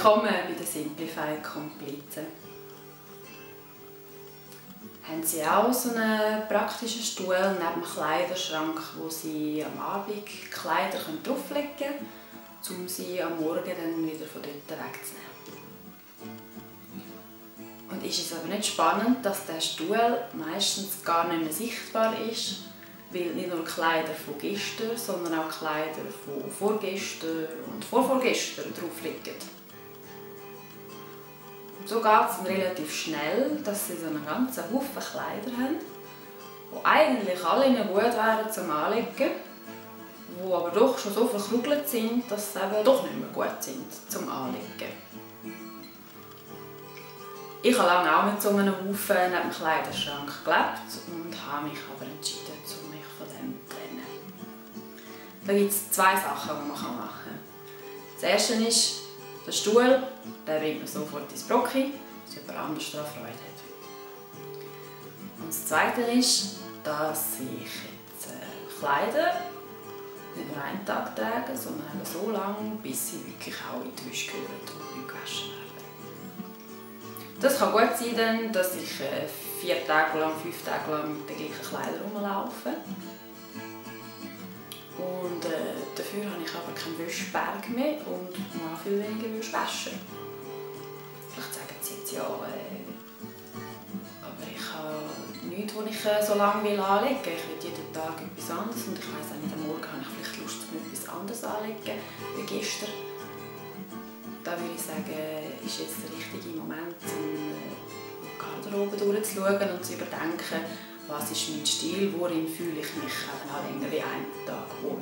Willkommen bei den Simplified Komplizen. Haben Sie auch so einen praktischen Stuhl neben dem Kleiderschrank, wo Sie am Abend Kleider drauflegen können, um sie am Morgen dann wieder von dort wegzunehmen? Und ist es aber nicht spannend, dass der Stuhl meistens gar nicht mehr sichtbar ist, weil nicht nur Kleider von gestern, sondern auch Kleider von vorgestern und vorvorgestern drauf liegen. Und so geht es relativ schnell, dass sie so einen ganzen Haufen Kleider haben, die eigentlich alle nicht gut wären zum Anlegen, die aber doch schon so verkrugelt sind, dass sie eben doch nicht mehr gut sind zum Anlegen. Ich habe lange auch mit so einem Haufen neben dem Kleiderschrank gelebt und habe mich aber entschieden, mich von dem zu trennen. Da gibt es zwei Sachen, die man machen kann. Das erste ist, der Stuhl, den bringt man sofort ins Brocki, dass jemand anders daran Freude hat. Und das zweite ist, dass ich jetzt Kleider nicht nur einen Tag trage, sondern so lange, bis sie wirklich auch in die Wäsche gehören und nicht gewaschen werden. Das kann gut sein, dass ich 4 Tage lang, 5 Tage lang mit den gleichen Kleidern rumlaufe. Und dafür habe ich aber keinen Wäscheberg mehr und muss auch viel weniger Wäsche waschen. Vielleicht sagen Sie jetzt ja, aber ich habe nichts, was ich so lange anlegen will. Ich will jeden Tag etwas anderes und ich weiss auch nicht, am Morgen habe ich vielleicht Lust, etwas anderes anzulegen wie gestern. Da würde ich sagen, ist jetzt der richtige Moment, um die Garderobe durchzuschauen und zu überdenken, was ist mein Stil, worin fühle ich mich länger wie einen Tag wohl.